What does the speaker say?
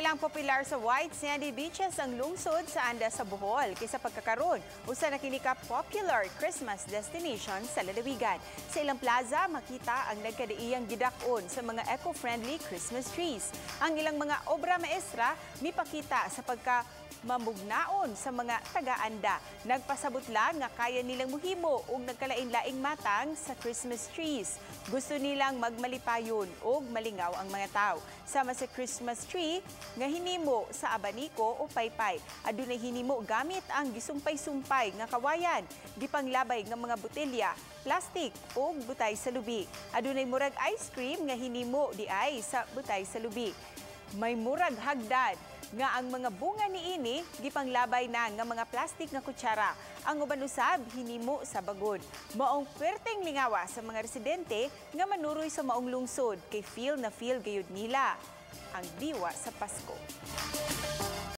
Dili lang popular sa white sandy beaches ang lungsod sa Anda sa Bohol kaysa pagkakaron usa na kini ka popular Christmas destination sa lalawigan. Sa ilang plaza, makita ang nagkadaiyang gidak-on sa mga eco-friendly Christmas trees. Ang ilang mga obra maestra mipakita sa pagka mamugnaon sa mga taga-Anda. Nagpasabot lang nga kaya nilang muhimo og nagkalain-laing matang sa Christmas trees. Gusto nilang magmalipayon og malingaw ang mga tao. Sama sa Christmas tree nga hinimo sa abaniko o paypay. Adunay hinimo gamit ang gisumpay-sumpay nga kawayan, gipanglabay nga mga botelya, plastic ug butay sa lubi. Adunay murag ice cream nga hinimo diay sa butay sa lubi. May murag hagdan nga ang mga bunga niini gipanglabay na nga mga plastic nga kutsara. Ang uban usab hinimo sa bagod. Maong perteng lingawa sa mga residente nga manuroy sa maong lungsod kay feel na feel gayud nila ang diwa sa Pasko.